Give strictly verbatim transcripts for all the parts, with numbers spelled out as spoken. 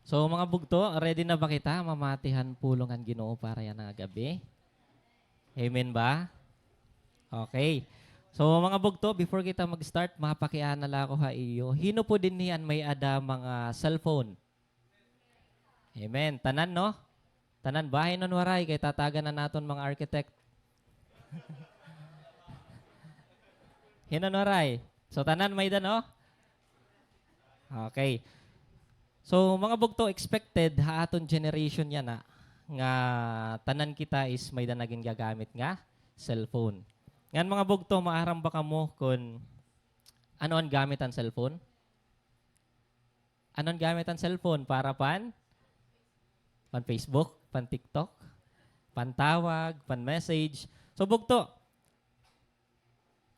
So, mga bugto, ready na ba kita mamati han pulong han Ginoo para yana nga gab-i? Amen ba? Okay. So, mga bugto, before kita mag-start, mapakiana la ako ha iyo. Hin-o po dinhi an may-ada mga cellphone? Amen. Tanan, no? Tanan ba? Hin-o an waray kay tatagan na naton mga architect. Hin-o an waray? So, tanan may-ada, no? Okay. So, mga bugto, expected ha aton generation yana nga tanan kita is may-ada na gingagamit nga cellphone. Ngan, mga bugto, maaram ba kamo kon ano an gamit han cellphone? Ano an gamit han cellphone? Para pan, pan Facebook, pan TikTok, pantawag, pan-message. So, bugto,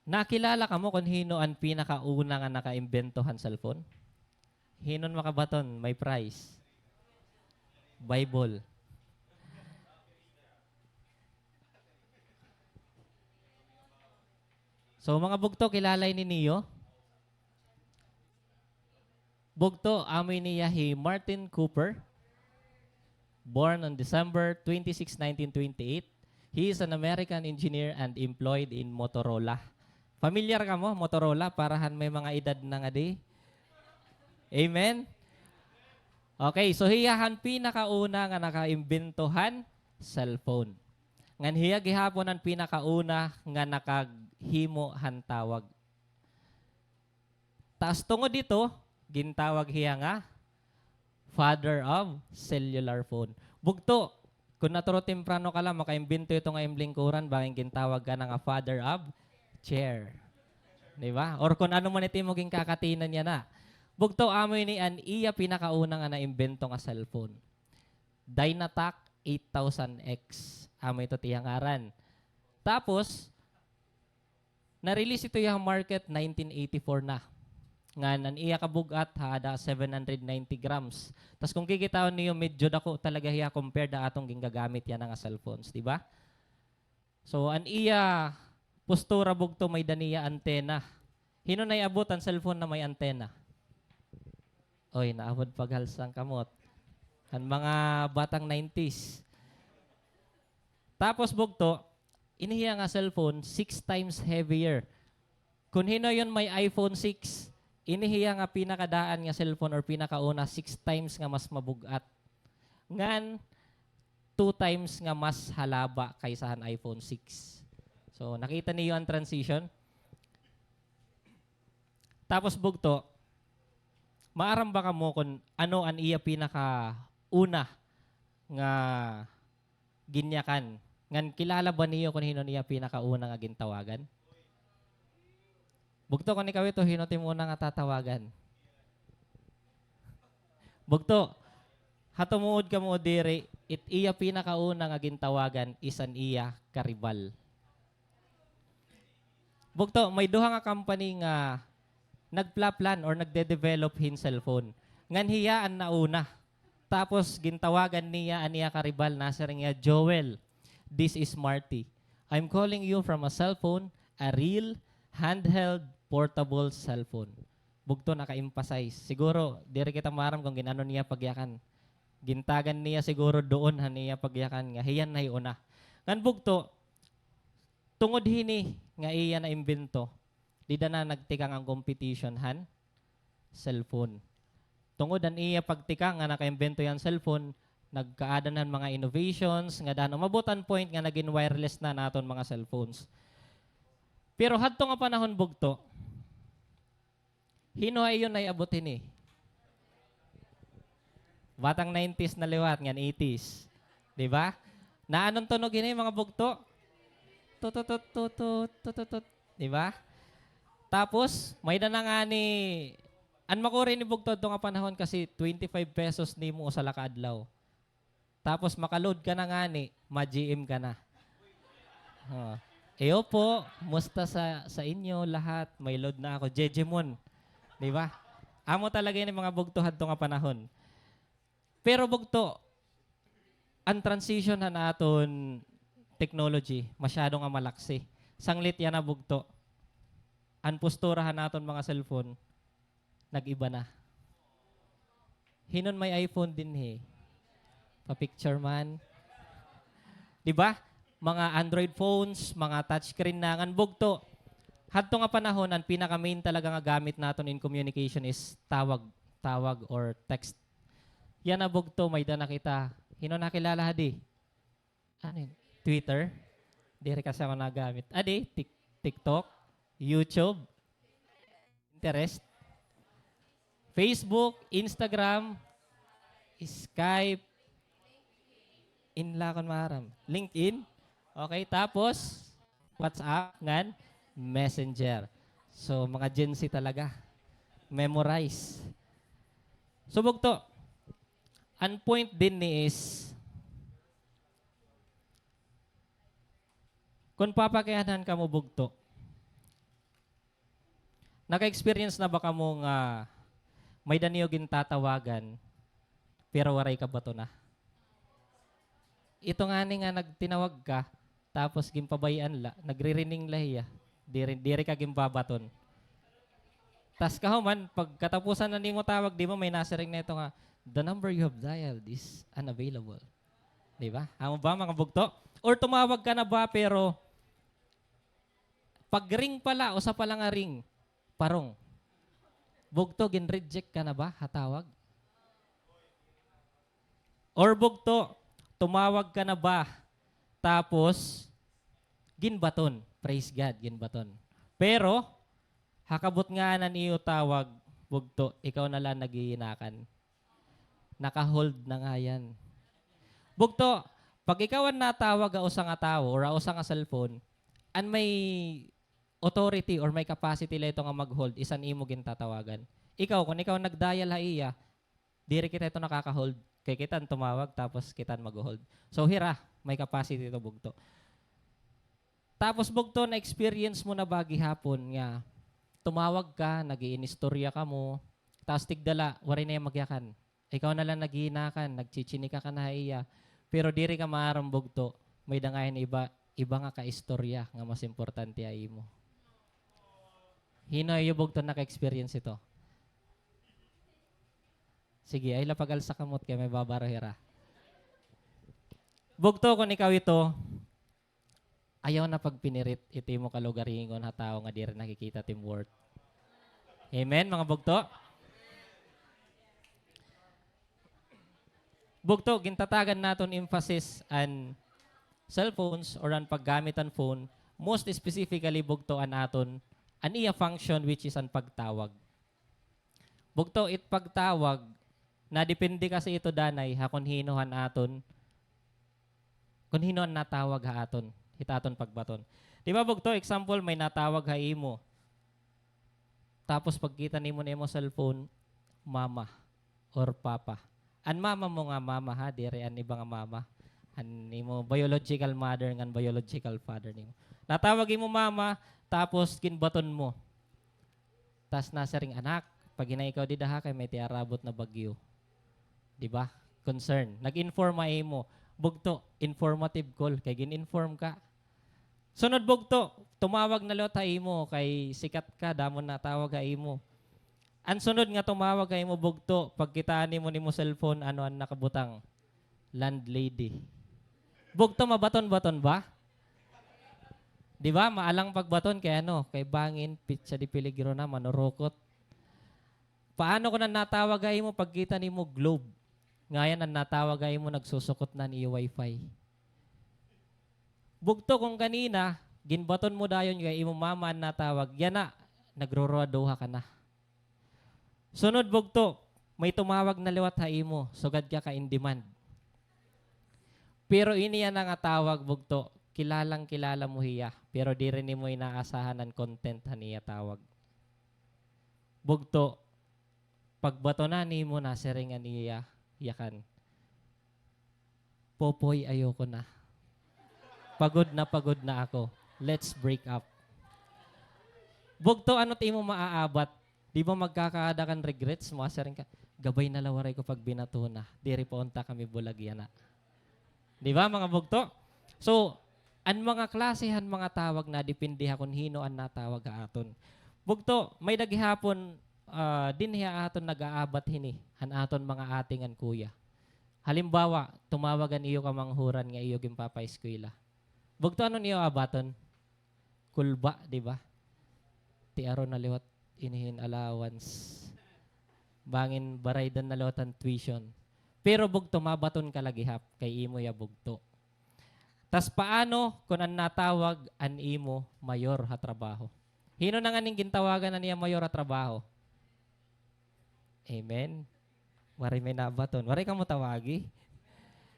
nakilala kamo kon hin-o an pinakauna nga nakaimbento han cellphone? Hin-o an makabaton, may prize? Bible. So, mga bugto, kilala ini niyo? Bugto, amo ini hiya hi Martin Cooper. Born on December twenty-six, nineteen twenty-eight. He is an American engineer and employed in Motorola. Familiar kamo, Motorola, para han may mga edad na ngadi? Amen? Okay, so hiya an pinakauna nga nakaimbento han cellphone. Ngan hiya gihapon an pinakauna nga nakaghimo han tawag. Tas tungod hito, gintawag hiya nga father of cellular phone. Bugto, kon naturo temprano ka la, makaimbento ito nga im lingkuran, bangin gintawag ka na nga father of chair. Di ba? Or kon ano man it imo ginkakatinan yana. Bugto, amo ini an iya pinakauna nga naimbento nga cellphone. Dynatac eight thousand X. Amo ito it iya ngaran. Tapos, na-release ito ha market nineteen eighty-four na. Ngan an iya kabug-at ha ada seven hundred ninety grams. Tas kon kikitaon niyo, medyo dako talaga hiya compared ha aton gingagamit yana nga cellphones, di ba? So, an iya postura, bugto, may-ada niya antena. Hin-o nay-abot an cellphone na may antena? Oy, naabot paghalsa an kamot. An mga batang nineties. Tapos, bugto, ini hiya nga cellphone, six times heavier. Kon hin-o yon may iPhone six, ini hiya nga pinakadaan nga cellphone or pinakauna, six times nga mas mabug-at. Ngan, two times nga mas halaba kaysa han iPhone six. So, nakita niyo an transition? Tapos, bugto, maaram ba kamo kon ano an iya pinakauna nga ginyakan? Ngan kilala ba niyo kon hin-o an iya pinakauna nga gintawagan? Bugto, kon ikaw ito, hin-o it imo una nga tatawagan? Bugto, ha tumuod kamo diri, it iya pinakauna nga gintawagan is an iya karibal. Bugto, may duha nga company nga nagpla-plan or nagde-develop hin cellphone. Ngan hiya an nauna. Tapos gintawagan niya an iya karibal, nasiring niya, "Joel, this is Marty. I'm calling you from a cellphone, a real handheld portable cellphone." Bugto, naka-emphasize. Siguro, diri kita maaram kon gin-ano niya pagyakan. Gintagan niya siguro duon han iya pagyakan nga hiya an nahiuna. Ngan bugto, tungod hini nga iya naimbento, dida na nagtikang an competition han cellphone. Tungod han iya pagtikang nga nakaimbento hiya han cellphone, nagkaada na an mga innovations, ngada han umabot an point nga nagin wireless na an aton mga cellphones. Pero hadto nga panahon, bugto, hin-o ha iyo nay-abot hini? Batang nineties na liwat, ngan eighties. Di ba? Naanon tunog hini, mga bugto? Tututut, tutut, tututut. Di ba? Tapos, may-ada na ngani, an makuri ni bugto hadto nga panahon kasi twenty-five pesos nimo usa la ka adlaw. Tapos maka-load ka na ngani, ma-G M ka na. Oh. Eyo po, musta sa, sa inyo lahat? May load na ako. Jejemon. Di ba? Amo talaga ini mga bugto hadto nga panahon. Pero bugto, an transition han aton technology, masyado nga malaksi. Sanglit yana bugto. An postura han aton mga cellphone, nag-iba na. Hinon may iPhone dinhi? Pa-picture man. Di ba? Mga Android phones, mga touchscreen na ngan bugto. Hadto nga panahon, an pinaka-main talaga nga gamit naton in communication is tawag, tawag or text. Yana bugto, may-ada na kita. Hin-o nakilala hadi? Ano yun? Twitter? Diri kasi ako nagamit. Adi, Tik-, TikTok, YouTube, Pinterest, Facebook, Instagram, Skype, in la kon maaram. LinkedIn. Okay, tapos WhatsApp ngan Messenger. So, mga Gen Z talaga. Memorize. So, bugto, an point dinhi is, kon papakianhan kamo bugto, naka-experience na ba kamo nga may-ada niyo gintatawagan, pero waray ka batona? Ito ngani nga nagtinawag ka, tapos ginpabay-an la, nagririning la hiya, diri, diri ka ginbabaton. Tas kahuman, pagkatapusan na nimo tawag, di ba, may nasiring na ito nga, "The number you have dialed is unavailable." Di ba? Amo ba, mga bugto? Or tumawag ka na ba, pero pag-ring pa la, usa pa la nga ring, parong. Bugto, gin-reject ka na ba ha tawag? Or bugto, tumawag ka na ba, tapos ginbaton? Praise God, ginbaton. Pero ha kabutngaan han iyo tawag, bugto, ikaw na la an naghihinakay. Naka-hold na ngay-an. Bugto, pag ikaw an natawag ha usa nga tawo or ha usa nga cellphone, an may authority or may capacity la ito nga mag-hold is an imo gintatawagan. Ikaw, kon ikaw nag-dial ha iya, diri kita ito nakaka-hold. Kay kita an tumawag, tapos kita an mag-hold. So, hira, may capacity ito, bugto. Tapos, bugto, na-experience mo na ba gihapon nga tumawag ka, nag-iinistorya kamo, tapos tigda la, waray na iya magyakan. Ikaw na la an naghihinakay, nagchichinika ka na ha iya. Pero diri ka maaram, bugto, may-ada ngay-an iba, iba nga kaistorya nga mas importante ha imo. Hin-o ha iyo, bugto, naka-experience ito? Sige, ay la pag-alsa kamot kay may babaro hira. Bugto, kon ikaw ito, ayaw na pagpinirit it imo kalugaringon ha tawo nga diri nakikita it im worth. Amen, mga bugto? Bugto, gintatagan naton emphasis an cellphones or an paggamit han phone, most specifically, bugto, an aton, an iya function, which is an pagtawag. Bugto, it pagtawag, nadepende kasi ito danay ha kon hin-o han aton, kon hin-o an natawag ha aton, hit aton pagbaton. Di ba, bugto, example, may natawag ha imo. Tapos pagkita nimo na imo cellphone, mama or papa. An mama mo nga mama, ha, diri an iba nga mama. An imo biological mother ngan biological father nimo. Natawag imo mama, tapos ginbaton mo. Tas nasiring, "Anak, paghinay ikaw dida ha, kay may tiarabot na bagyo." Di ba? Concern. Nag-inform ha imo. Bugto, informative call, kay gin-inform ka. Sunod, bugto, tumawag na liwat ha imo, kay sikat ka, damo natawag ha imo. An sunod nga tumawag ha imo, bugto, pagkitaan nimo nimo cellphone, ano an nakabutang? Landlady. Bugto, mabaton-baton ba? Di ba? Maalang pagbaton kay ano, kay bangin, petsa de peligro na, manurukot. Paano kon an natawag ha imo, pagkita nimo globe? Ngayan an natawag ha imo, nagsusukot na an iyo wifi. Bugto, kon ganina, ginbaton mo dayon kay imo mama an natawag, yana, nagruruwaduha ka na. Sunod, bugto, may tumawag na liwat ha imo, sugad ka ka-in-demand. Pero ini yana nga tawag, bugto, kilalang-kilala mo hiya, pero diri nimo inaasahan an content han iya tawag. Bugto, pagbaton na nimo, nasiring an iya yakan, "Popoy, ayoko na. Pagod na pagod na ako. Let's break up." Bugto, ano it imo maaabat? Di ba magkakaada kan regrets? Masiring ka, "Gabay na la waray ko pagbinato na. Diri pa unta kami bulag yana." Di ba, mga bugto? So, an mga klase han mga tawag nadepende ha kon hin-o an natawag ha aton. Bugto, may-ada gihapon ah, dinhi ha aton nag-aabat hini, han aton mga ate ngan kuya. Halimbawa, tumawag an iyo kamanghuran nga iyo ginpapaeskwela. Bugto, ano an iyo abaton? Kulba, di ba? Tiaron na liwat ini hin allowance. Bangin baraydan na liwat an tuition. Pero bugto, mabaton ka la gihap kay imo iya bugto. Tas paano kon an natawag an imo mayor ha trabaho? Hin-o na nganing gintawagan an iya mayor ha trabaho? Amen. Waray may nabaton. Waray kamo tawagi.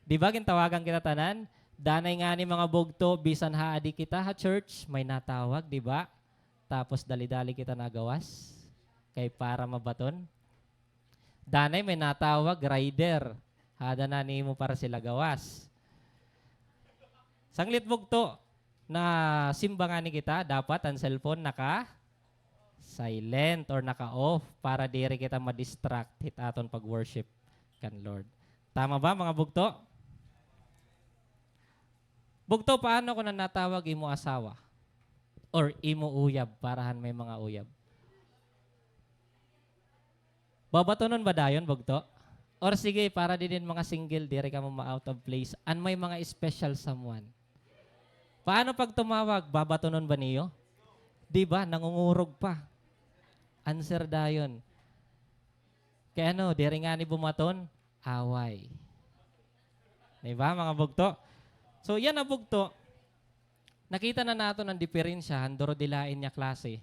Di ba, gintawagan kita tanan? Danay ngani, mga bugto, bisan haadi kita ha church, may natawag, di ba? Tapos dali-dali kita nagawas. Kay para mabaton. Danay may natawag, rider. Hada na nimo para sila gawas. Sanglit, bugto, nasimba ngani kita, dapat an cellphone naka-silent or naka-off para diri kita ma-distract hit aton pag-worship kan Lord. Tama ba, mga bugto? Bugto, paano kon an natawag imo asawa? Or imo uyab, para han may mga uyab? Babatonon ba dayon, bugto? Or sige, para didi hin mga single, diri kamo ma-out of place. An may mga special someone. Paano pag tumawag, babatonon ba niyo? Di ba, nangungurog pa. Answer dayon. Kay ano, diri ngani bumaton, away. Di ba, mga bugto? So, yana, bugto. Nakita na naton an diperensya han durodilain nga klase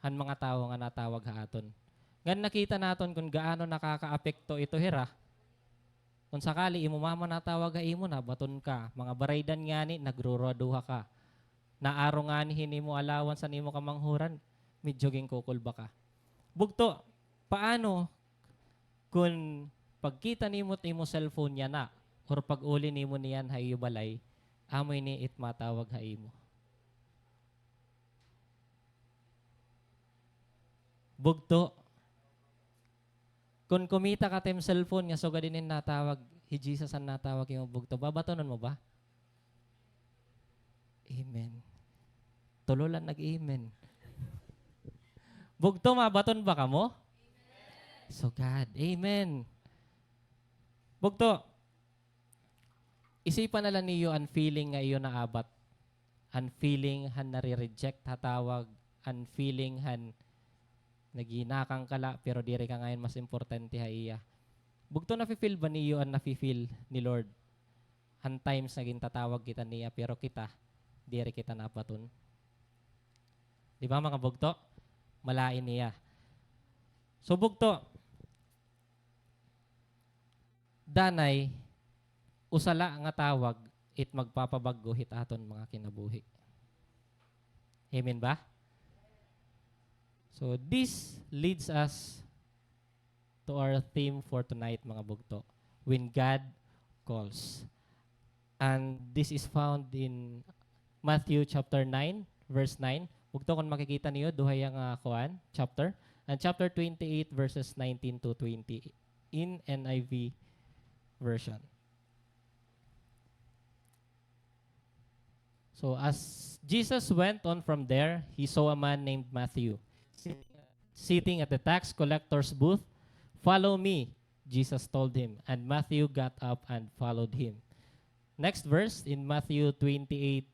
han mga tawo nga natawag ha aton. Ngan nakita naton kon gaano nakakaapekto ito hira. Kon sakali imo mama natawag ha imo, nabaton ka. Mga baraydan ngani, nagruraduha ka. Naaro ngani hin imo allowance an imo kamanghuran, medyo ginkukulba ka. Bugto, paano kon pagkita nimo it imo cellphone yana, or pag-uli nimo niyan ha iyo balay, amo ini it matawag ha imo? Bugto. Kon kumita ka it im cellphone nga sugad ini natawag, hi Jesus an natawag imo, bugto, babatonon mo ba? Amen. Tulo la nag-amen. Bugto, mabaton ba kamo? Sugad. Amen. Bugto, isipa na la niyo an feeling nga iyo naabat. An feeling han nare-reject ha tawag, an feeling han naghinakang ka la, pero diri ka ngayon mas importante ha iya. Bugto, nafi-feel ba niyo an nafi-feel ni Lord? Han times nga gintatawag kita niya, pero kita, diri kita nabaton. Di ba, mga bugto? Malain niya. So, bugto, danay, usa la nga tawag it magpapabag-o hit aton mga kinabuhi. Amen ba? So, this leads us to our theme for tonight, mga bugto, When God Calls. And this is found in Matthew chapter nine, verse nine. Bugto, kon makikita niyo, duha iya nga kuan, chapter. And chapter twenty-eight, verses nineteen to twenty in N I V version. So as Jesus went on from there, he saw a man named Matthew sitting at the tax collector's booth. "Follow me," Jesus told him, and Matthew got up and followed him. Next verse in Matthew twenty-eight,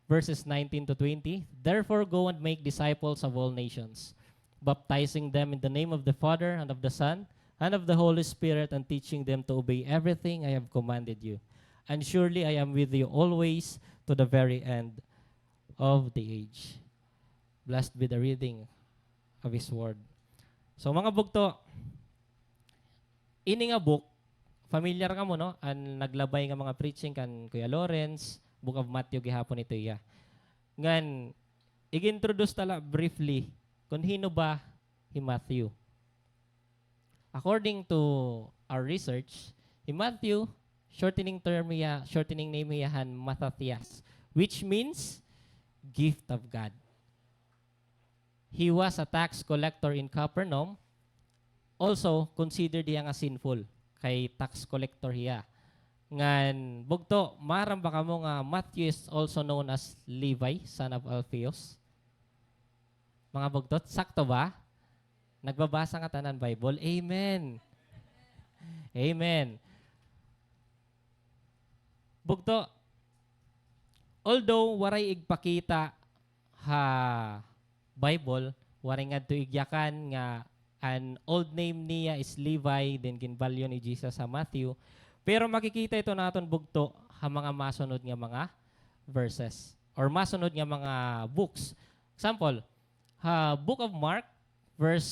verses nineteen to twenty. "Therefore, go and make disciples of all nations, baptizing them in the name of the Father and of the Son and of the Holy Spirit, and teaching them to obey everything I have commanded you. And surely I am with you always to the very end of the age." Blessed be the reading of His Word. So, mga bugto, ini nga book, familiar kamo, no? An naglabay nga mga preaching kan Kuya Lawrence, Book of Matthew gihapon ito iya. Ngan, ig-introduce ta la briefly kon hin-o ba hi Matthew. According to our research, hi Matthew, shortening term hiya, shortening name hiya han Mattathias, which means gift of God. He was a tax collector in Capernaum. Also, considered hiya nga sinful, kay tax collector hiya. Ngan, bugto, maaram ba kamo nga Matthew is also known as Levi, son of Alphaeus? Mga bugto, sakto ba? Nagbabasa ngatanan Bible? Amen. Amen. Bugto, although waray igpakita ha Bible, waray ngadto igyakan nga an old name niya is Levi, then ginbalyo ni Jesus ha Matthew. Pero makikita ito naton bugto ha mga masunod nga mga verses or masunod nga mga books. Example, ha Book of Mark, verse,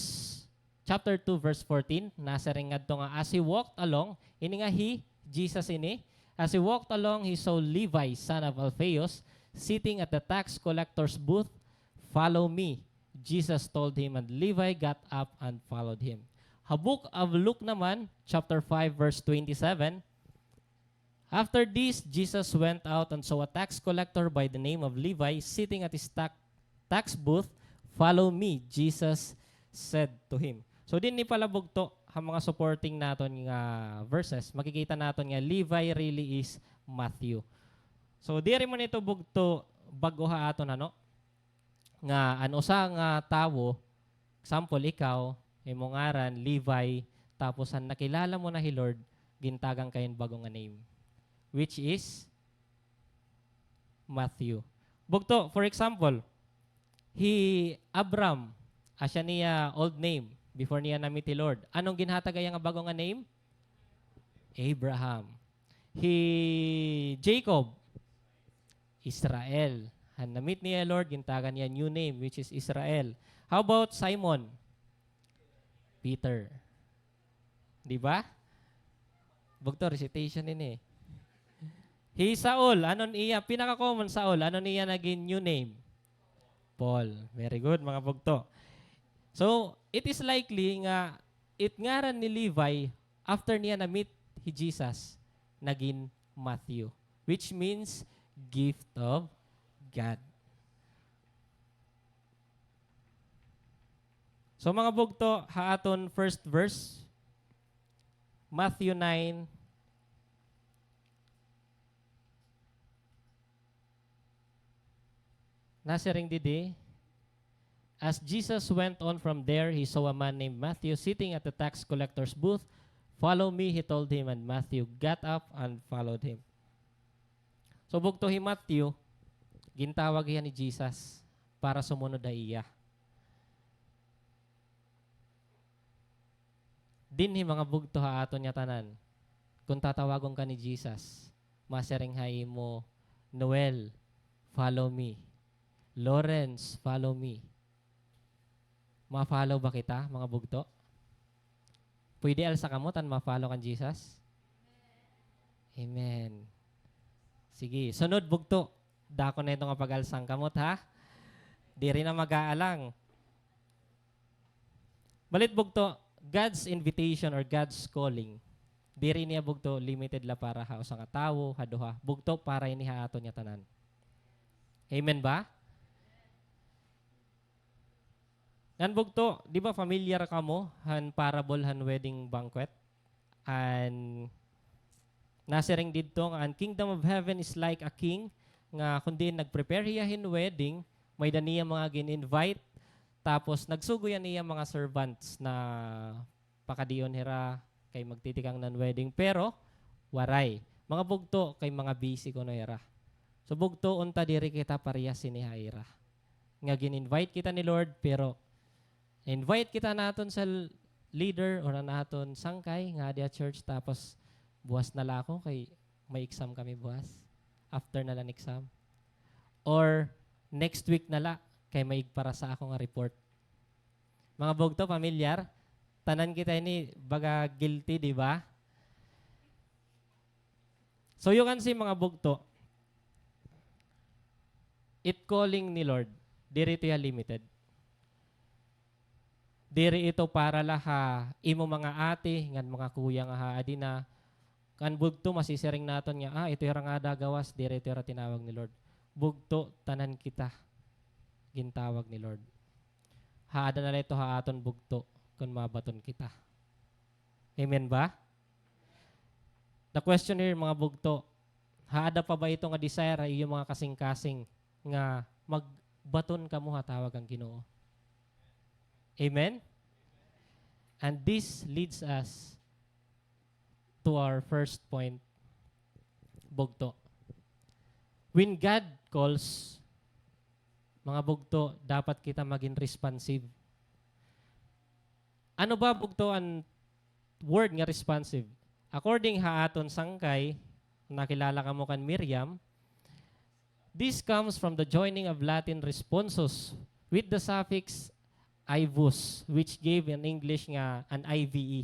chapter two, verse fourteen, nasiring ngadto nga, as he walked along, ini nga he, Jesus ini, as he walked along, he saw Levi, son of Alphaeus, sitting at the tax collector's booth. "Follow me," Jesus told him, and Levi got up and followed him. Ha Book of Luke naman, chapter five, verse twenty-seven, after this, Jesus went out and saw a tax collector by the name of Levi sitting at his tax, tax booth. "Follow me," Jesus said to him. So, dinhi pala bugto, ha mga supporting naton nga verses, makikita naton nga Levi really is Matthew. So, diri man ito bugto bag-o ha aton, ano? Nga an usa nga tawo, example, ikaw, imo ngaran, Levi, tapos han nakilala mo na hi Lord, gintagan ka hin bag-o nga name, which is Matthew. Bugto, for example, hi Abram, asya niya old name, before niya na-meet hi Lord. Ano an ginhatag ha iya nga bag-o nga name? Abraham. Hi Jacob, Israel. Han na-meet niya Lord, gintagan niya new name, which is Israel. How about Simon? Peter. Di ba? Bugto, recitation ini. Hi Saul, ano an iya, pinaka-common Saul, ano an iya nagin new name? Paul. Very good, mga bugto. So, it is likely nga it ngaran ni Levi, after niya na-meet hi Jesus, nagin Matthew, which means gift of God. So, mga bugto, ha aton first verse, Matthew nine, nasiring didi, as Jesus went on from there, he saw a man named Matthew sitting at the tax collector's booth. "Follow me," he told him, and Matthew got up and followed him. So, bugto, hi Matthew, gintawag hiya ni Jesus para sumunod ha iya. Dinhi, mga bugto, ha aton ngatanan, kon tatawagon ka ni Jesus, masiring ha imo, "Noel, follow me. Lawrence, follow me." Ma-follow ba kita, mga bugto? Pwede alsa kamot an ma-follow kan Jesus? Amen. Sige, sunod, bugto. Dako na ito nga pag-alsa han kamot, ha? Diri na mag-aalang. Balit, bugto, God's invitation or God's calling, diri niya, bugto, limited la para ha usa nga tawo, ha duha. Bugto, para ini ha aton ngatanan. Amen ba? Ngan, bugto, di ba familiar kamo han parable han wedding banquet? An nasiring didto nga an kingdom of heaven is like a king nga kon diin nag-prepare hiya hin wedding, may-ada niya mga gin-invite, tapos nagsugo hiya an iya mga servants na pakadion hira kay magtitikang na an wedding, pero waray. Mga bugto kay mga busy kuno hira. So, bugto, unta diri kita parehas hini ha ira. Nga gin-invite kita ni Lord, pero invite kita naton sa l-, leader or an aton sangkay nga adi ha church, tapos buwas na la ako kay may exam kami buwas. After na la an exam. Or next week na la kay may igparasa ako nga report. Mga bugto, pamilyar? Tanan kita ini baga guilty, di ba? So you can see, mga bugto, it calling ni Lord, diri ito hiya limited. Diri ito para la ha imo mga ate ngan mga kuya nga haadi na. Kan bugto, masisiring naton nga, ah, ito hira nga ada gawas, diri ito hira tinawag ni Lord. Bugto, tanan kita gintawag ni Lord. Haada na la ito ha aton bugto kon mabaton kita. Amen ba? The question here, mga bugto, haada pa ba ito nga desire ha iyo mga kasingkasing nga magbaton kamo ha tawag kan Ginoo? Amen? And this leads us to our first point, bugto. When God calls, mga bugto, dapat kita magin responsive. Ano ba, bugto, an word nga responsive? According ha aton sangkay, nakilala kamo kan Miriam, this comes from the joining of Latin responsus with the suffix ivus, which gave in English nga an I V E.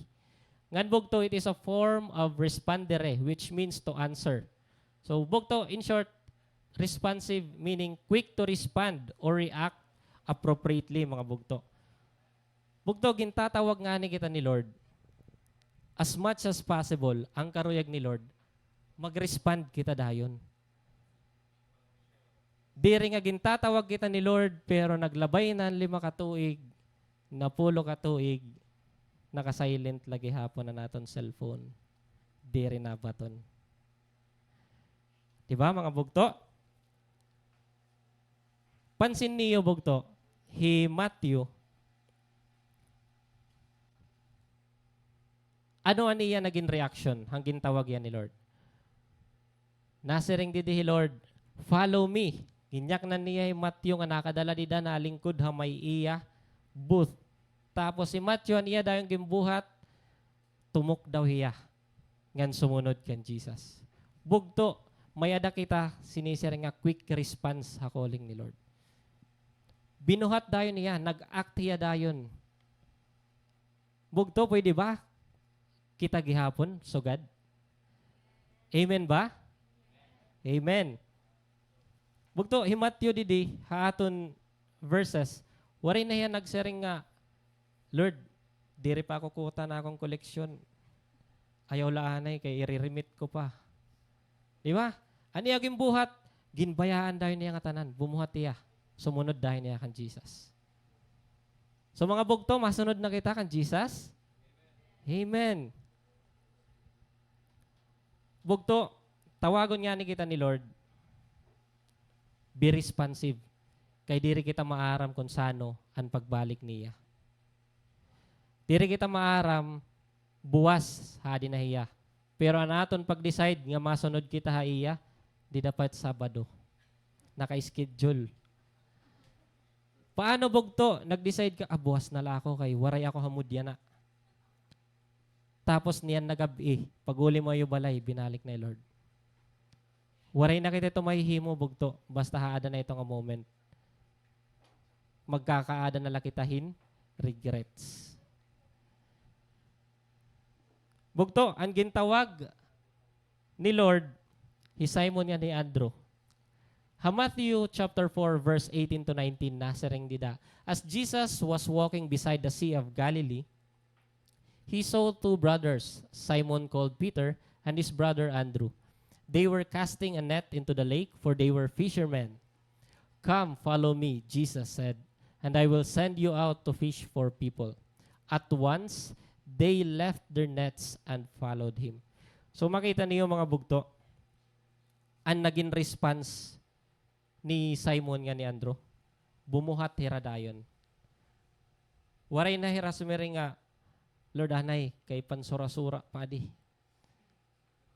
Ngan bugto, it is a form of respondere, which means to answer. So, bugto, in short, responsive meaning quick to respond or react appropriately, mga bugto. Bugto, gintatawag ngani kita ni Lord. As much as possible, an karuyag ni Lord, mag-respond kita dayon. Diri nga gintatawag kita ni Lord, pero naglabay na an lima ka tuig, napulo ka tuig, naka-silent la gihapon an aton cellphone. Diri nabaton. Di ba, mga bugto? Pansin niyo, bugto, hi Matthew, ano an iya nagin reaction han gintawag hiya ni Lord? Nasiring didi hi Lord, "Follow me." Ginyaknan niya hi Matthew nga nakadala dida, nalingkod ha may iya booth. Tapos hi Matthew, an iya dayon ginbuhat, tumukdaw hiya ngan sumunod kan Jesus. Bugto, may-ada kita sinisiring nga quick response ha calling ni Lord. Binuhat dayon hiya, nag-act hiya dayon. Bugto, pwede ba kita gihapon sugad? Amen ba? Amen. Bugto, hi Matthew didi, ha aton verses, waray na hiya nagsiring nga, "Lord, diri pa ako kuta an akon koleksyon. Ayaw la anay kay ire-remit ko pa." Di ba? An iya ginbuhat, ginbayaan dayon niya ngatanan. Bumuhat hiya. Sumunod dayon hiya kan Jesus. So, mga bugto, masunod na kita kan Jesus? Amen. Bugto, tawagon ngani kita ni Lord. Be responsive. Kay diri kita maaram kon san-o an pagbalik niya. Diri kita maaram buwas haadi na hiya. Pero an aton pag-decide nga masunod kita ha iya, dida pa it Sabado. Naka-schedule. Paano, bugto? Nag-decide ka, "Ah, buwas na la ako kay waray ako ha mood yana." Tapos niyan na gab-i, pag-uli mo ha iyo balay, binalik na hi Lord. Waray na kita ito mahihimo, bugto, basta haada na ito nga moment. Magkakaada na la kita hin regrets. Bugto, an gintawag ni Lord, hi Simon ngan hi Andrew. Ha Matthew chapter four, verse eighteen to nineteen, nasiring dida, "As Jesus was walking beside the Sea of Galilee, he saw two brothers, Simon called Peter and his brother Andrew. They were casting a net into the lake, for they were fishermen. 'Come, follow me,' Jesus said, 'and I will send you out to fish for people.' At once, they left their nets and followed him." So, makita niyo, mga bugto, an nagin response ni Simon ngan ni Andrew, bumuhat hira dayon. Waray na hira sumiring nga, "Lord, anay, kay pansura-sura pa adi.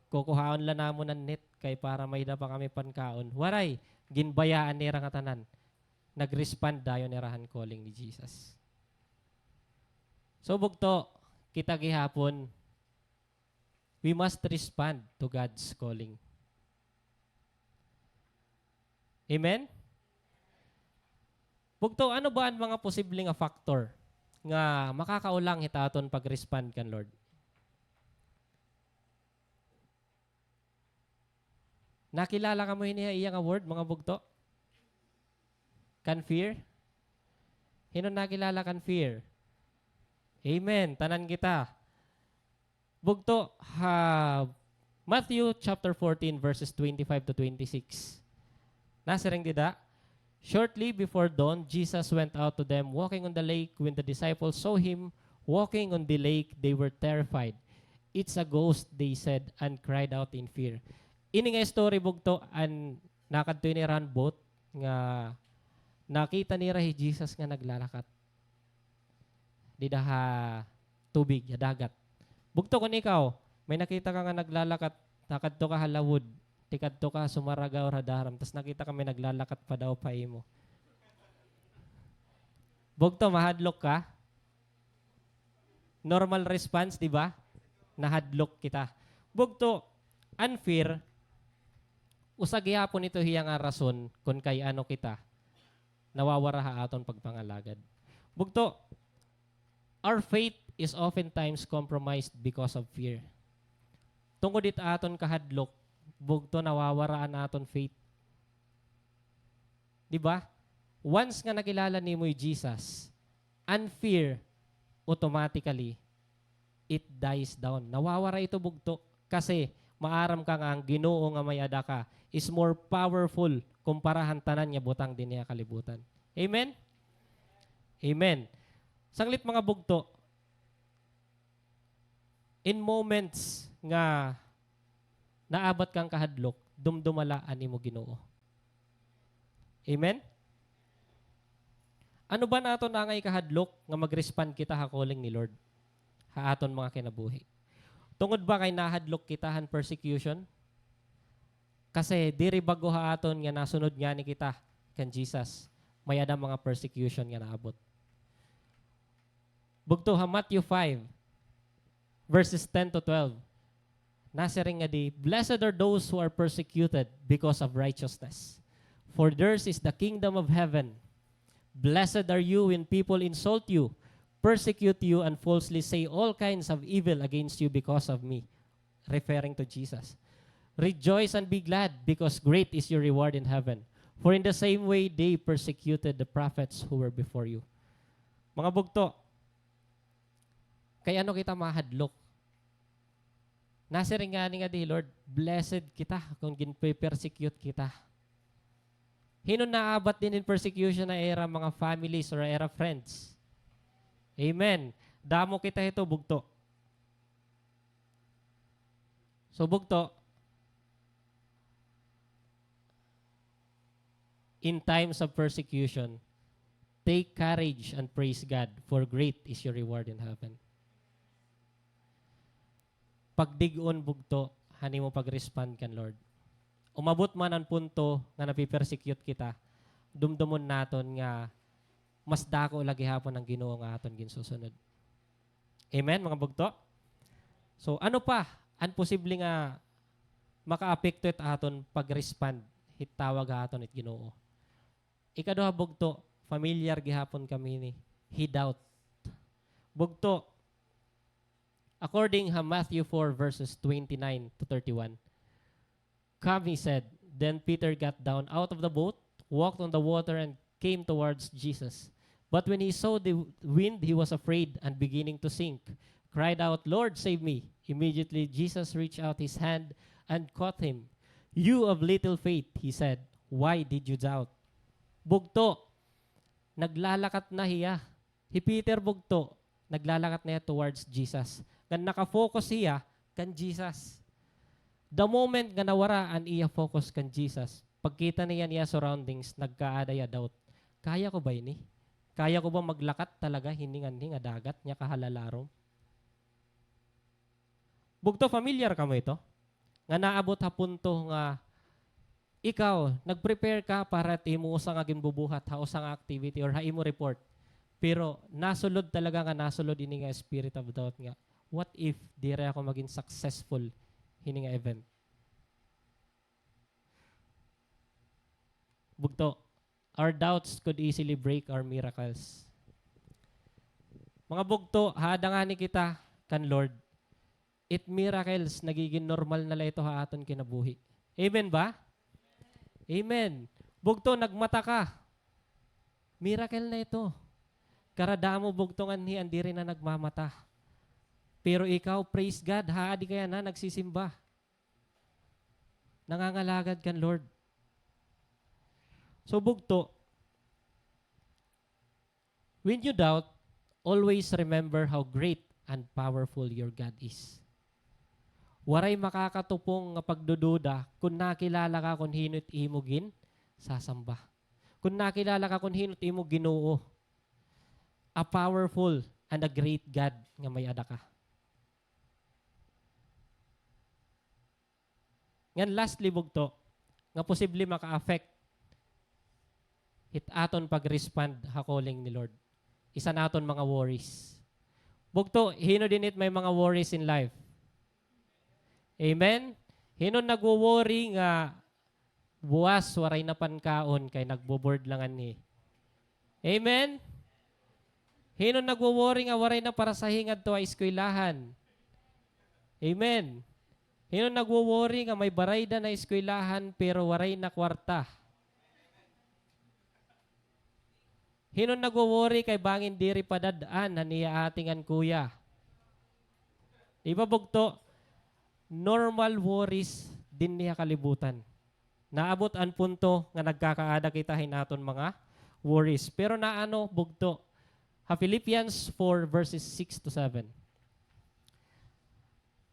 Kukuhaon la namon an net kay para may-ada pa kami pankaon." Waray, ginbayaan nira ngatanan. Nag-respond dayon hira han calling ni Jesus. So, bugto, kita gihapon, we must respond to God's calling. Amen? Bugto, ano ba an mga posible nga factor nga makakaulang hit aton pag-respond kan Lord? Nakilala kamo hini ha iya nga word, mga bugto? Kan fear? Hin-o nakilala kan fear? Amen. Tanan kita. Bugto, ha Matthew chapter fourteen, verses twenty-five to twenty-six. Nasiring dida, "Shortly before dawn, Jesus went out to them walking on the lake. When the disciples saw him walking on the lake, they were terrified. 'It's a ghost,' they said, and cried out in fear." Ini nga story, bugto, an nakadto ini ran boat nga nakita nira hi Jesus nga naglalakat dida ha tubig, ha dagat. Bugto, kon ikaw, may nakita ka nga naglalakat, nakadto ka ha Lawod, tikadto ka ha Sumaraga or ha Daram, tas nakita ka may naglalakat padaop ha imo. Bugto, mahadlok ka? Normal response, di ba? Nahadlok kita. Bugto, an fear, usa gihapon ito hiya nga rason kon kay ano kita nawawara ha aton pagpangalagad. Bugto, our faith is oftentimes compromised because of fear. Tungod it aton kahadlok, bugto, nawawara an aton faith. Di ba? Once nga nakilala nimo hi Jesus, an fear, automatically, it dies down. Nawawara ito, bugto. Kasi maaram ka nga an Ginoo nga may-ada ka is more powerful kumpara han tanan nga butang dinhi ha kalibutan. Amen? Amen. Sanglit, mga bugto, in moments nga naabat ka han kahadlok, dumduma la an imo Ginoo. Amen? Ano ba an aton angay kahadlok nga mag-respond kita ha calling ni Lord ha aton mga kinabuhi? Tungod ba kay nahadlok kita han persecution? Kasi diri bag-o ha aton nga nasunod ngani kita kan Jesus, may-ada mga persecution nga naabot. Bugto, ha Matthew five, verses ten to twelve, nasiring ngadi, "Blessed are those who are persecuted because of righteousness, for theirs is the kingdom of heaven. Blessed are you when people insult you, persecute you, and falsely say all kinds of evil against you because of me," referring to Jesus. "Rejoice and be glad, because great is your reward in heaven. For in the same way they persecuted the prophets who were before you." Mga bugto, kay ano kita mahadlok? Nasiring ngani ngadi hi Lord, "Blessed kita kon ginpe-persecute kita." Hin-o naabat dinhi hin persecution ha ira mga families or ira friends? Amen. Damo kita hito, bugto. So, bugto, in times of persecution, take courage and praise God, for great is your reward in heaven. Pagdig-on, bugto, han imo pag-respond kan Lord. Umabot man an punto nga nape-persecute kita, dumdumon naton nga mas dako la gihapon an Ginoo nga aton ginsusunod. Amen, mga bugto? So, ano pa an posible nga makaapekto hit aton pag-respond hit tawag ha aton hit Ginoo? Ikaduha, bugto, familiar gihapon kami hini, hi doubt. Bugto, according ha Matthew four verses twenty-nine to thirty-one, "Come," he said. Then Peter got down out of the boat, walked on the water, and came towards Jesus. But when he saw the wind, he was afraid and beginning to sink, cried out, "Lord, save me!" Immediately Jesus reached out his hand and caught him. "You of little faith," he said, "why did you doubt?" Bugto, naglalakat na hiya. Hi Peter, bugto, naglalakat na hiya towards Jesus. Ngan naka-focus hiya kan Jesus. The moment nga nawara an iya focus kan Jesus, pagkita niya an iya surroundings, nagkaada hiya doubt. "Kaya ko ba ini? Kaya ko ba maglakat talaga hini nganhi nga dagat nga kahalalarom?" Bugto, familiar kamo hito? Nga naabot ha punto nga ikaw, nag-prepare ka para it imo usa nga ginbubuhat ha usa nga activity or ha imo report. Pero nasulod talaga nga nasulod ini nga spirit of doubt nga, "What if diri ako magin successful hini nga event?" Bugto, our doubts could easily break our miracles. Mga bugto, ha ada ngani kita kan Lord, it miracles, nagigin normal na la ito ha aton kinabuhi. Amen ba? Amen. Bugto, nagmata ka. Miracle na ito. Karadamo bugto nganhi an diri na nagmamata. Pero ikaw, praise God, ha, adi ka yana nagsisimba. Nangangalagad kan Lord. So, bugto, when you doubt, always remember how great and powerful your God is. Waray makakatupong nga pagdududa kon nakilala ka kon hin-o it imo ginsasamba. Kon nakilala ka kon hin-o it imo Ginoo. A powerful and a great God nga may-ada ka. Ngan lastly, bugto, nga posible maka-affect hit aton pag-respond ha calling ni Lord. Isa naton mga worries. Bugto, hin-o dinhi it may mga worries in life? Amen? Hin-o nagwo-worry nga buwas waray na pankaon kay nagbo-board la nganhi? Amen? Hin-o nagwo-worry nga waray na parasahe ngadto ha eskwelahan? Amen. Hin-o nagwo-worry nga may barayda na eskwelahan pero waray na kwarta? Hin-o nagwo-worry kay bangin diri padad-an han iya ate ngan kuya? Di ba, bugto? Normal worries dinhi ha kalibutan. Naabot an punto nga nagkakaada kita hin aton mga worries. Pero naano, bugto? Ha Philippians four verses six to seven.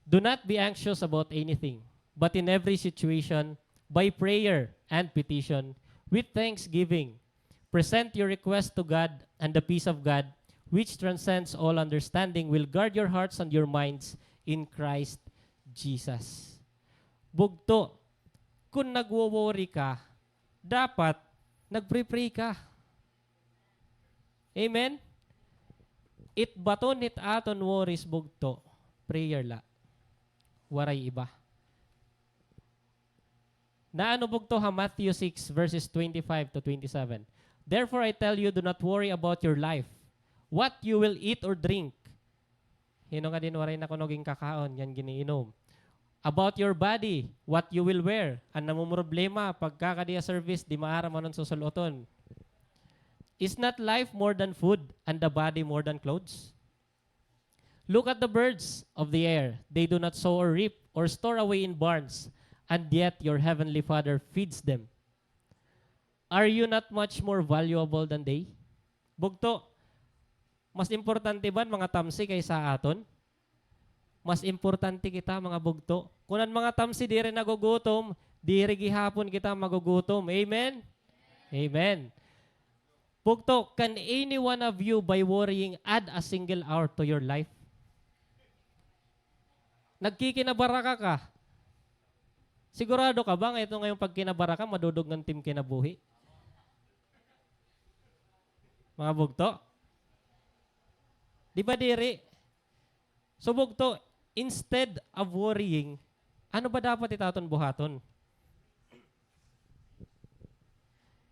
Do not be anxious about anything, but in every situation, by prayer and petition, with thanksgiving, present your request to God, and the peace of God, which transcends all understanding, will guard your hearts and your minds in Christ Jesus. Bugto, kun nagwo-worry ka, dapat nagpre-pray ka. Amen? It baton hit aton worries, bugto, prayer la. Waray iba. Naano, bugto, ha Matthew six, verses twenty-five to twenty-seven. Therefore, I tell you, do not worry about your life, what you will eat or drink. Hin-o nga dinhi waray na kuno ginkakaon, ngan giniinom? About your body, what you will wear. An namomroblema, pagkakadi ha service, di maaram ano an susul-oton. Is not life more than food, and the body more than clothes? Look at the birds of the air. They do not sow or reap or store away in barns, and yet your heavenly Father feeds them. Are you not much more valuable than they? Bugto, mas importante ba an mga tamsi kaysa aton? Mas importante kita, mga bugto. Kun an mga tamsi diri nagugutom, diri gihapon kita magugutom. Amen? Amen. Bugto, can any one of you by worrying add a single hour to your life? Nagkikinabaraka ka. Sigurado ka ba nga ito ngayong pagkinabaraka, madudog nga tim kinabuhi? Mga bugto? Di ba diri? So, bugto, instead of worrying, ano ba dapat it aton buhaton?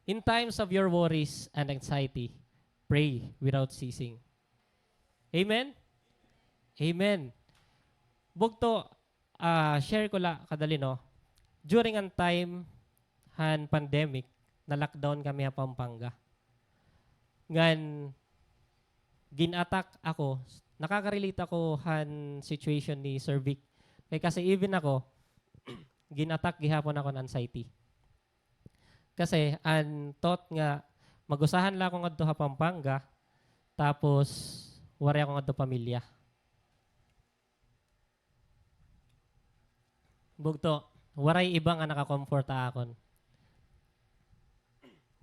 In times of your worries and anxiety, pray without ceasing. Amen? Amen. Bugto, ah, share ko la kadali, no? During an time han pandemic, na-lockdown kami ha Pampanga. Ngan, gin-attack ako, nakaka-relate ako han situation ni Sir Vic. Kay kasi even ako, gin-attack gihapon ako han anxiety. Kasi an thought nga, mag-usahan la ako ngadto ha Pampanga, tapos waray ako ngadto pamilya. Bugto, waray iba nga naka-comfort ha akon.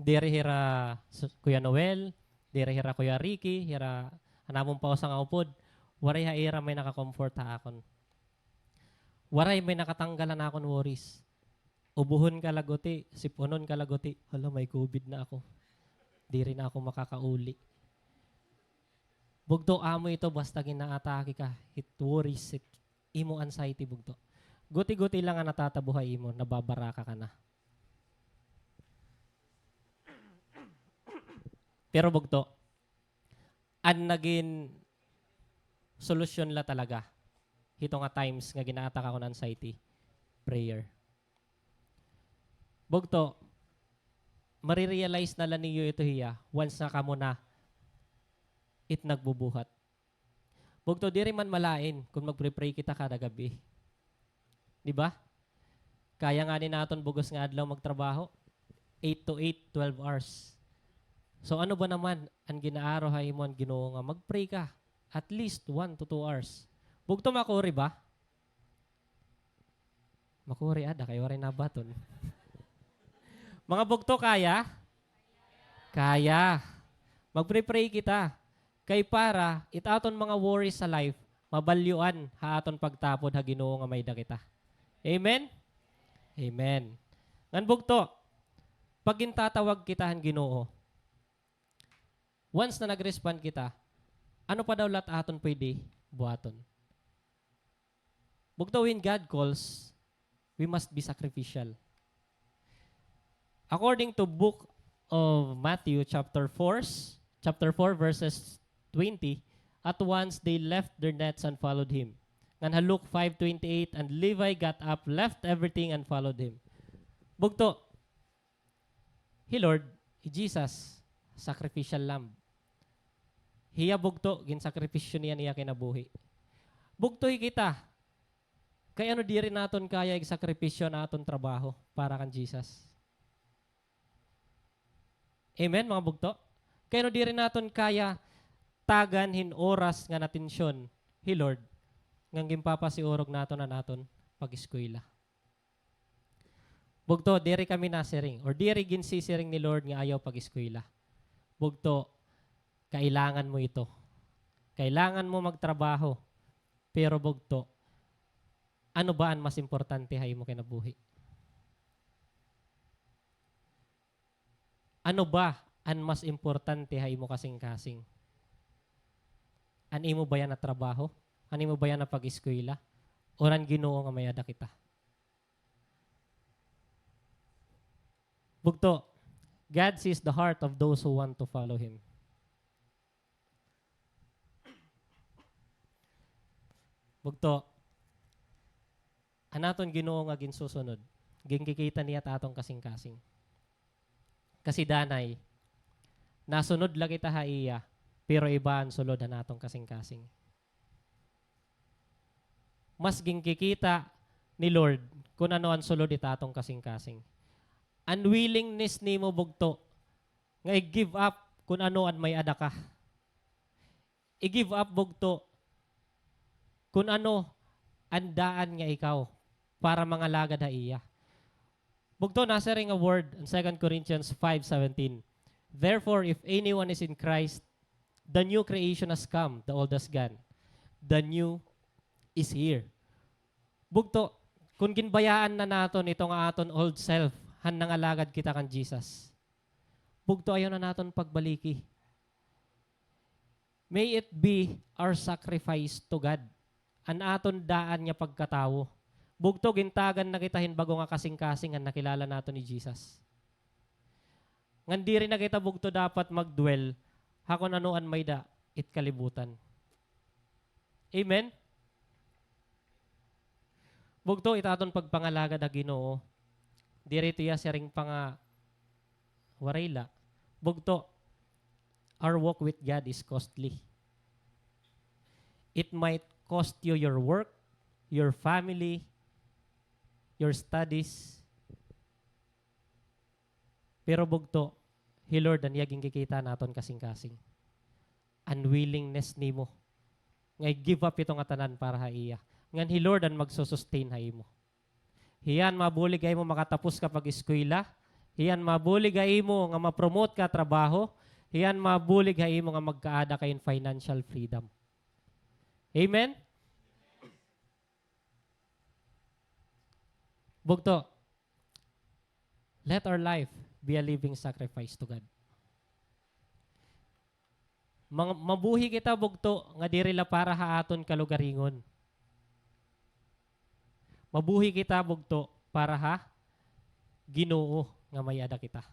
Diri hira Kuya Noel, diri hira Kuya Ricky, hira an amon pausa nga upod, waray ha ira may naka-comfort ha akon. Waray may nakatanggal han akon worries. Ubohon ka la guti, sip-unon ka la guti, hala, may COVID na ako. Diri na ako makakauli. Bugto, amo ito basta gin-aatake ka hit worries, hit imo anxiety, bugto. Guti-guti la nga natatabo ha imo, nababaraka ka na. Pero bugto, an nagin solusyon la talaga hito nga times nga gin-aatake ako hin anxiety, prayer. Bugto, mare-realize na la niyo ito hiya once nga kamo na it nagbubuhat. Bugto, diri man malain kon magpre-pray kita kada gab-i. Di ba? Kaya ngani naton bug-os nga adlaw magtrabaho. Eight to eight, twelve hours. So, ano ba naman an gin-aaro ha imo han Ginoo nga mag-pray ka at least one to two hours? Bugto, makuri ba? Makuri ada kay waray nabaton. Mga bugto, kaya? Kaya. Magpre-pray kita. Kay para it aton mga worries sa life, mabalyuan ha aton pagtapod ha Ginoo nga may-ada kita. Amen? Amen. Ngan bugto, pag gintatawag kita han Ginoo, once na nag-respond kita, ano pa daw la it aton pwede buhaton? Bugto, when God calls, we must be sacrificial. According to book of Matthew chapter four, chapter four verses twenty, "At once they left their nets and followed him." Ngan ha Luke five twenty-eight, "And Levi got up, left everything and followed him." Bugto, hi Lord, hi Jesus, sacrificial lamb. Hiya bugto, ginsakripisyo niya an iya kinabuhi. Bugto hi kita, kay ano diri naton kaya igsakripisyo an aton trabaho para kan Jesus? Amen, mga bugto? Kay ano diri naton kaya tagan hin oras ngan atensyon hi Lord, ngan ginpapasiurog naton an aton pag-eskwela? Bugto, diri kami nasiring, or diri ginsisiring ni Lord nga ayaw pag-eskwela. Bugto, kailangan mo ito. Kailangan mo magtrabaho. Pero bugto, ano ba an mas importante ha imo kinabuhi? Ano ba an mas importante ha imo kasingkasing? An imo baya nga trabaho? An imo baya nga pag-eskwela? Or an Ginoo nga may-ada kita? Bugto, God sees the heart of those who want to follow Him. Bugto, an aton Ginoo nga ginsusunod, ginkikita niya it aton kasingkasing. Kasi danay, nasunod la kita ha iya, pero iba an sulod han aton kasingkasing. Mas ginkikita ni Lord kun ano an sulod it aton kasingkasing. An willingness nimo bugto nga i-give up kun ano an may-ada ka. I-give up bugto kun ano an daan nga ikaw para mangalagad ha iya. Bugto, nasiring nga word in Second Corinthians five seventeen, "Therefore, if anyone is in Christ, the new creation has come, the old has gone. The new is here." Bugto, kun ginbayaan na naton ito nga aton old self, han nangalagad kita kan Jesus, bugto, ayaw na naton pagbaliki. May it be our sacrifice to God. An aton daan nga pagkatawo. Bugto, gintagan na kita hin bag-o nga kasingkasing han nakilala naton hi Jesus. Ngan diri na kita bugto dapat mag-dwell ha kun ano an may-ada it kalibutan. Amen? Bugto, it aton pagpangalagad ha Ginoo, diri ito iya siring pa nga waray la. Bugto, our walk with God is costly. It might cost you your work, your family, your studies. Pero bugto, hi Lord an iya ginkikita naton kasingkasing. An willingness nimo nga i-give up ito nga tanan para ha iya. Ngan hi Lord an magsusustain ha imo. Hiya an mabulig ha imo makatapos ka pag-eskwela. Hiya an mabulig ha imo nga ma-promote ka trabaho. Hiya an mabulig ha imo nga magkaada ka hin financial freedom. Amen? Bugto, let our life be a living sacrifice to God. Mga, mabuhi kita bugto nga diri la para ha aton kalugaringon. Mabuhi kita bugto para ha Ginoo nga may-ada kita.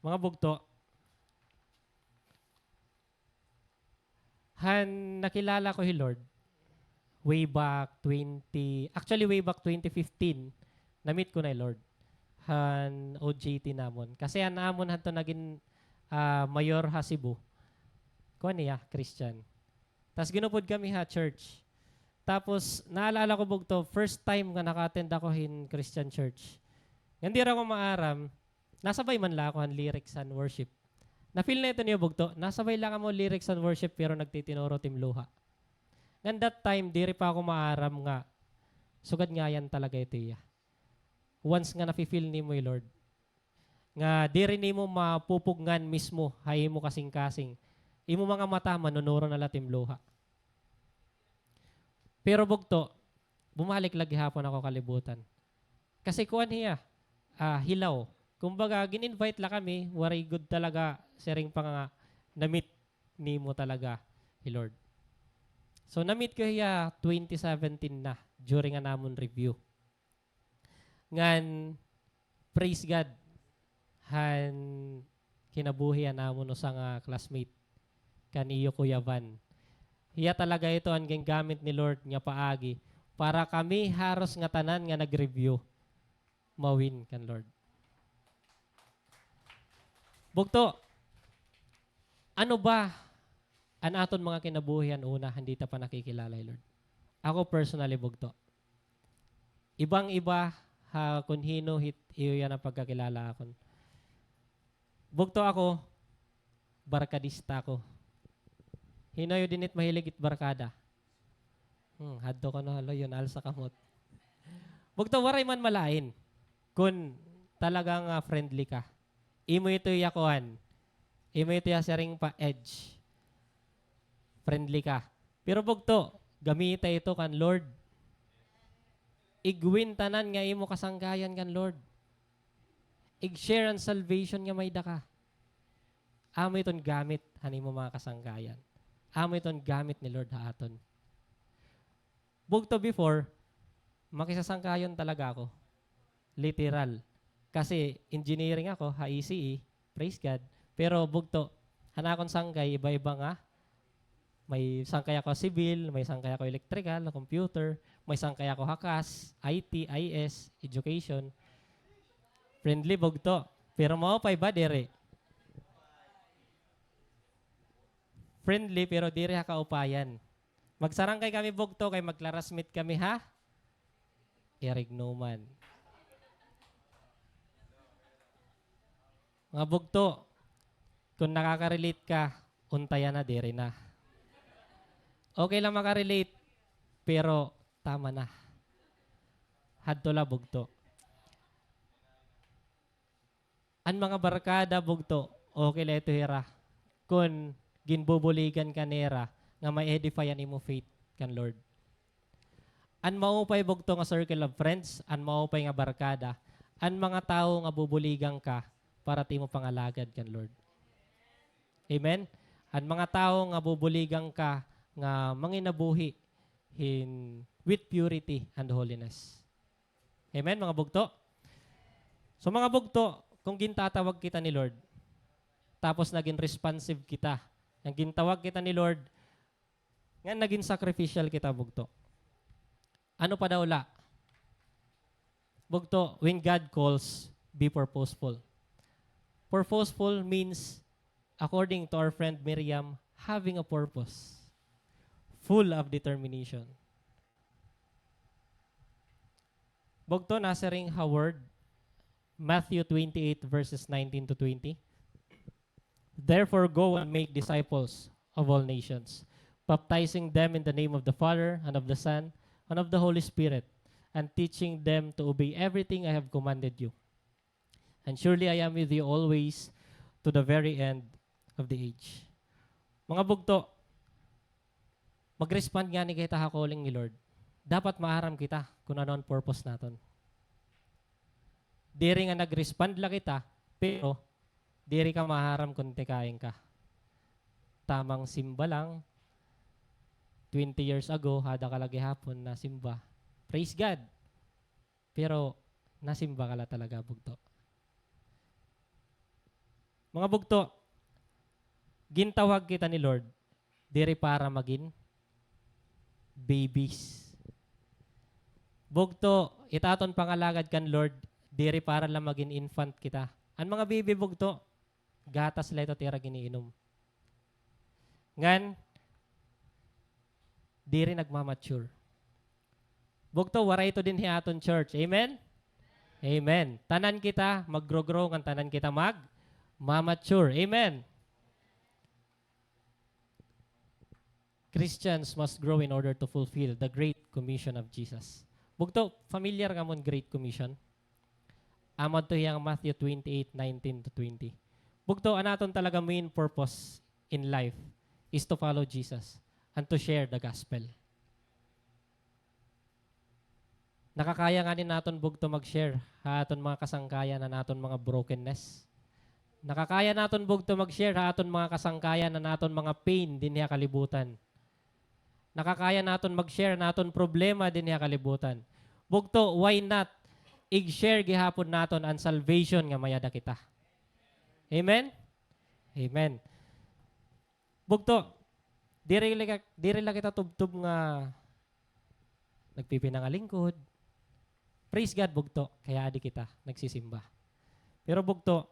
Mga bugto, han nakilala ko hi Lord, way back twenty, actually, way back twenty fifteen, na-meet ko na hi Lord. Han O J T namon. Kasi an amon hadto nagin, ah, mayor ha Cebu, kuan niya, Christian. Tas gin-upod kami ha church. Tapos, naalala ko bugto, first time nga naka-attend ako hin Christian church. Ngan diri ako maaram, nasabay man la ako han lyrics han worship. Na-feel na ito niyo bugto, nasabay la kamo lyrics han worship, pero nagtitinuro tim luha. Ngan that time, diri pa ako maaram nga Sugad ngayan talaga ito iya. Once nga nafi-feel nimo hi Lord, nga diri nimo mapupugngan mismo ha imo kasingkasing, imo mga mata manunuro na la it im luha. Pero bugto, bumalik la gihapon ako kalibutan. Kasi kuan hiya, ah, hilaw. Kumbaga, gin-invite la kami, waray gud talaga siring pa nga na-meet nimo talaga hi Lord. So, na-meet ko hiya twenty seventeen na, during an amon review. Ngan, praise God, han kinabuhi han amon usa nga classmate, kan iyo Kuya Van. Hiya talaga ito an gingamit ni Lord nga paagi para kami haros ngatanan nga nag-review ma-win kan Lord. Bugto, ano ba an aton mga kinabuhi han una, han diri ta pa nakikilala hi Lord? Ako personally, bugto. Ibang-iba ha kon hin-o hit iyo yana pagkakilala ha akon. Bugto ako, barkadista ako. Hin-o ha iyo dinhi it mahilig it barkada? Hmm, hadto kuno ha luyo, alsa kamot. Bugto, waray man malain kon talaga nga friendly ka. Imo ito iya kuan. Imo ito iya siring pa edge. Friendly ka. Pero bugto, gamita ito kan Lord. Ig-win tanan nga imo kasangkayan kan Lord. Ig-share an salvation nga may-ada ka. Amo iton gamit han imo mga kasangkayan. Amo iton gamit ni Lord ha aton. Bugto, before, makisasangkayan talaga ako. Literal. Kasi engineering ako ha E C E, praise God. Pero bugto, han akon sangkay, iba-iba nga. May sangkay ako civil, may sangkay ako electrical, computer, may sangkay ako ha CAS, I T, I S, education. Friendly, bugto. Pero maupay ba, diri? Friendly, pero diri ha kaupayan. Magsarangkay kami bugto kay mag-classmate kami ha Erignoman. Mga bugto, kung nakaka-relate ka, unta yana, diri na. Okay lang maka-relate, pero tama na. Hadto la bugto. An mga barkada, bugto, okay la ito hira. Kun ginbubuligan ka nira nga ma-edify an imo faith kan Lord. An maupay, bugto, nga circle of friends, an maupay nga barkada, an mga tawo nga bubuligan ka para it imo pangalagad kan Lord. Amen? An mga tawo nga bubuligan ka nga manginabuhi hin with purity and holiness. Amen, mga bugto? So, mga bugto, kung gintatawag kita ni Lord, tapos naging responsive kita, nang gintawag kita ni Lord, ngan naging sacrificial kita, bugto. Ano pa daw la? Bugto, when God calls, be purposeful. Purposeful means, according to our friend Miriam, having a purpose, full of determination. Bugto, nasiring ha Word, Matthew twenty-eight, verses nineteen to twenty. "Therefore, go and make disciples of all nations, baptizing them in the name of the Father, and of the Son, and of the Holy Spirit, and teaching them to obey everything I have commanded you. And surely I am with you always, to the very end of the age." Mga bugto, mag-respond ngani kita ha calling ni Lord. Dapat maaram kita kun ano an purpose naton. Diri nga nag-respond la kita, pero diri ka maaram kun tikain ka. Tamang simba lang, twenty years ago, hada ka la gihapon nasimba. Praise God! Pero nasimba ka la talaga, bugto. Mga bugto, gintawag kita ni Lord diri para magin babies. Bugto, it aton pangalagad kan Lord, diri para la magin infant kita. An mga baby, bugto, gatas la ito it ira gin-iinom. Ngan, diri nagmamature. Bugto, waray ito dinhi ha aton church. Amen? Amen. Tanan kita mag-grow-grow, ngan tanan kita mag-mamature. Amen? Christians must grow in order to fulfill the great commission of Jesus. Bugto, familiar kamo hin Great Commission? Amo adto hiya nga Matthew twenty-eight nineteen to twenty. Bugto, an aton talaga main purpose in life is to follow Jesus and to share the gospel. Nakakaya ngani naton bugto mag-share ha aton mga kasangkayan an aton mga brokenness. Nakakaya naton bugto mag-share ha aton mga kasangkayan an aton mga pain dinhi ha kalibutan. Nakakaya naton mag-share an aton problema dinhi ha kalibutan. Bugto, why not ig-share gihapon naton an salvation nga may-ada kita? Amen? Amen. Bugto, diri la, diri la kita tubtob nga nagpipinangalingkod. Praise God, bugto, kay adi kita nagsisimba. Pero bugto,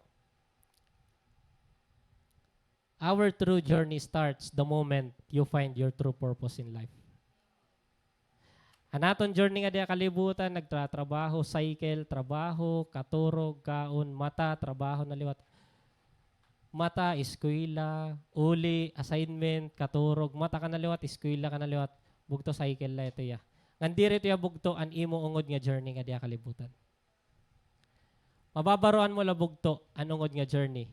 our true journey starts the moment you find your true purpose in life. An aton journey nga dinhi ha kalibutan, nagtratrabaho, cycle, trabaho, katurog, kaon, mata, trabaho na liwat. Mata, eskwela, uli, assignment, katurog, mata ka na liwat, eskwela ka na liwat. Bugto, cycle la ito hiya. Ngan diri ito hiya bugto an imo ungod nga journey nga dinhi ha kalibutan. Mababaroan mo la bugto an ungod nga journey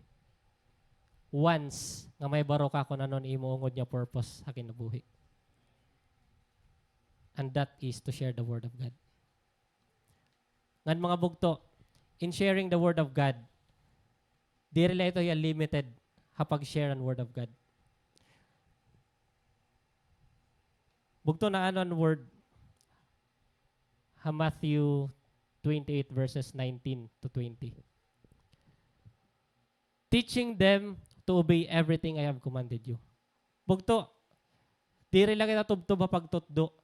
once nga mahibaro ka kon ano an imo ungod nga purpose ha kinabuhi. And that is to share the word of God. Ngan mga bugto, in sharing the word of God, diri la ito hiya limited ha pag-share an word of God. Bugto, naano an word ha Matthew twenty-eight verses nineteen to twenty. Teaching them to obey everything I have commanded you. Bugto, diri la kita tubtob ha pagtutdo.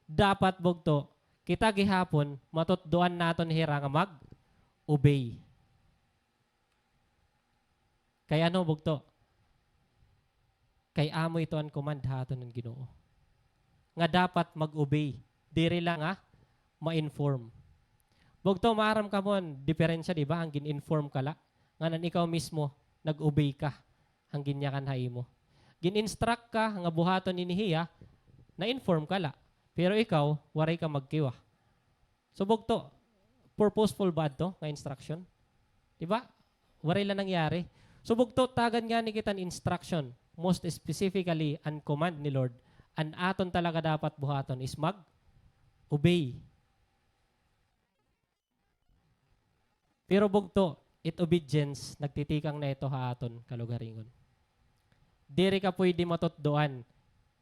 Dapat bugto, kita gihapon matutdoan naton hira nga mag-obey. Kay ano, bugto? Kay amo ito an command ha aton han Ginoo, nga dapat mag-obey, diri la nga ma-inform. Bugto, maaram kamo an diperensya, di ba? An gin-inform ka la, ngan an ikaw mismo nag-obey ka han ginyakan ha imo. Gin-instruct ka nga buhaton ini hiya, na-inform ka la, pero ikaw waray ka magkiwa. So bugto, purposeful ba adto nga instruction? Di ba? Waray la nangyari. So bugto, tagad ngani kita hin instruction, most specifically an command ni Lord, an aton talaga dapat buhaton is mag-obey. Pero bugto, it obedience, nagtitikang na ito ha aton kalugaringon. Diri ka pwede matutdoan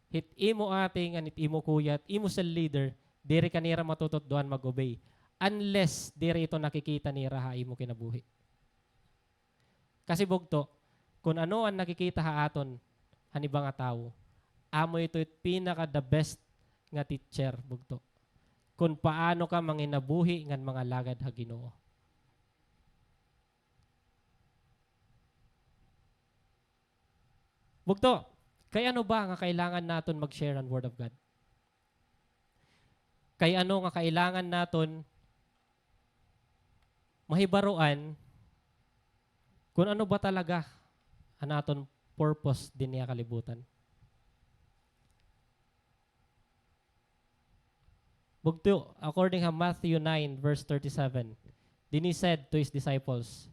hit imo ate ngan hit imo kuya, hit imo cell leader, diri ka nira matututdoan mag-obey unless diri ito nakikita nira ha imo kinabuhi. Kasi bugto, kon ano an nakikita ha aton han iba nga tawo, amo ito it pinaka the best nga teacher, bugto, kon paano ka manginabuhi ngan mangalagad ha Ginoo. Bugto, kay ano ba nga kailangan naton mag-share an Word of God? Kay ano nga kailangan naton mahibaroan kon ano ba talaga an aton purpose dinhi ha kalibutan? Bugto, according ha Matthew nine verse thirty-seven, then he said to his disciples,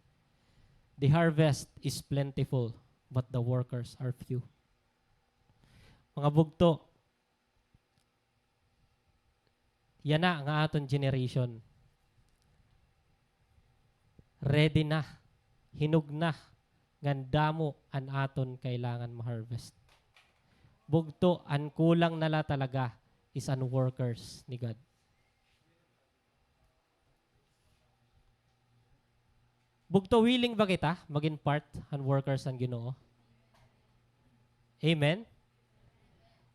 "The harvest is plentiful, but the workers are few." Mga bugto, yana nga aton generation, ready na, hinog na, ngan damo an aton kailangan ma-harvest. Bugto, an kulang na la talaga is an workers ni God. Bugto, willing ba kita magin part han workers han Ginoo? Amen?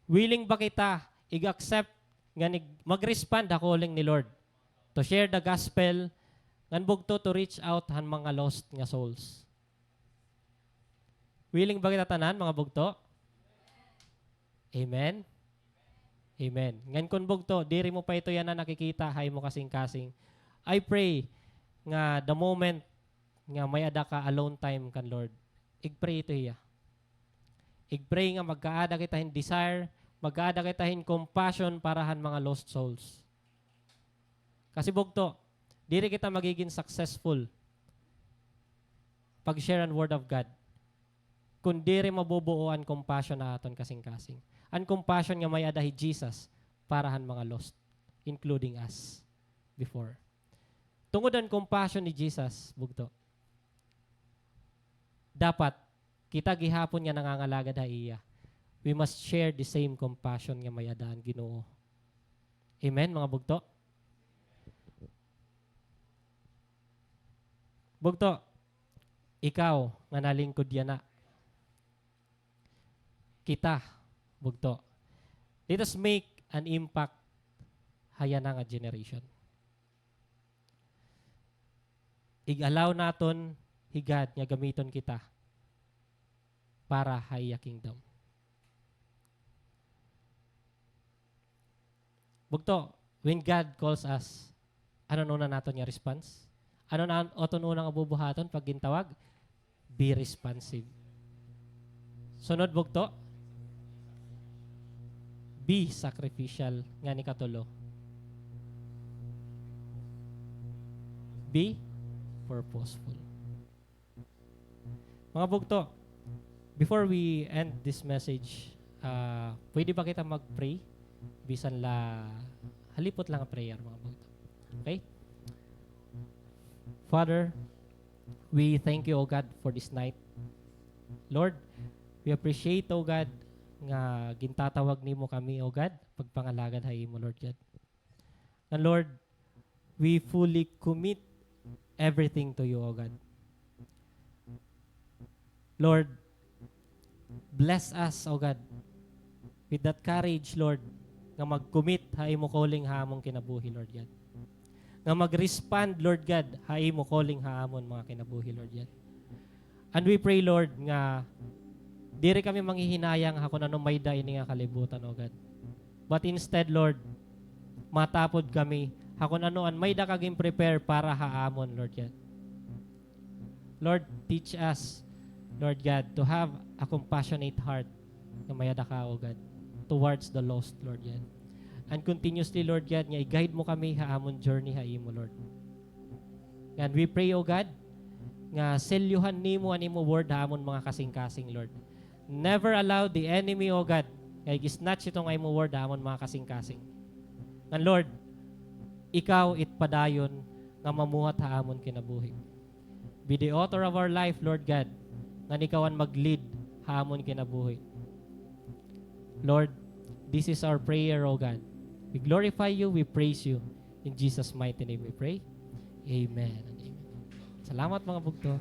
Willing ba kita ig-accept ngan ig-, mag-respond ha calling ni Lord to share the gospel, ngan bugto, to reach out han mga lost nga souls? Willing ba kita tanan, mga bugto? Amen? Amen. Ngan kon bugto, diri mo pa ito yana nakikita ha imo kasingkasing, I pray nga the moment nga may-ada ka alone time kan Lord, ig-pray ito hiya. Ig-pray nga magkaada kita hin desire, magkaada kita hin compassion para han mga lost souls. Kasi bugto, diri kita magigin successful pag-share an Word of God kun diri mabubuo an compassion ha aton kasingkasing. An compassion nga may-ada hi Jesus para han mga lost, including us before. Tungod an compassion ni Jesus, bugto, dapat kita gihapon nga nangangalagad ha iya, we must share the same compassion nga may-ada han Ginoo. Amen, mga bugto? Bugto, ikaw nga nalingkod yana. Kita, bugto. Let us make an impact ha yana nga generation. Ig-allow naton hi God nga gamiton kita para ha iya kingdom. Bugto, when God calls us, ano an una naton nga response? Ano na an aton una nga bubuhaton pag gintawag? Be responsive. Sunod, bugto, be sacrificial. Ngan ikatulo, be purposeful. Mga bugto, before we end this message, ah, pwede ba kita mag-pray? Bisan la halipot lang nga prayer, mga bugto. Okay? Father, we thank you, O God, for this night. Lord, we appreciate, O God, nga gintatawag nimo kami, O God, pagpangalagad ha imo, Lord God. And Lord, we fully commit everything to you, O God. Lord, bless us, O God, with that courage, Lord, nga mag-commit ha imo calling ha amon kinabuhi, Lord God. Nga mag-respond, Lord God, ha imo calling ha amon mga kinabuhi, Lord God. And we pray, Lord, nga diri kami manghihinayang ha kun ano may-ada ini nga kalibutan, O God. But instead, Lord, matapod kami ha kun ano an may-ada ka gin-prepare para ha amon, Lord God. Lord, teach us, Lord God, to have a compassionate heart nga may-ada ka, O God, towards the lost, Lord God. And continuously, Lord God, nga i-guide mo kami ha amon journey ha imo, Lord. And we pray, O God, nga selyuhan nimo an imo word ha amon mga kasingkasing, Lord. Never allow the enemy, O God, nga ig-snatch ito nga imo word ha amon mga kasingkasing. Ngan, Lord, ikaw it padayon nga mamuhat ha amon kinabuhi. Be the author of our life, Lord God, ngan ikaw an mag-lead ha amon kinabuhi. Lord, this is our prayer, O God. We glorify you, we praise you. In Jesus' mighty name we pray. Amen and amen. Salamat, mga bugto.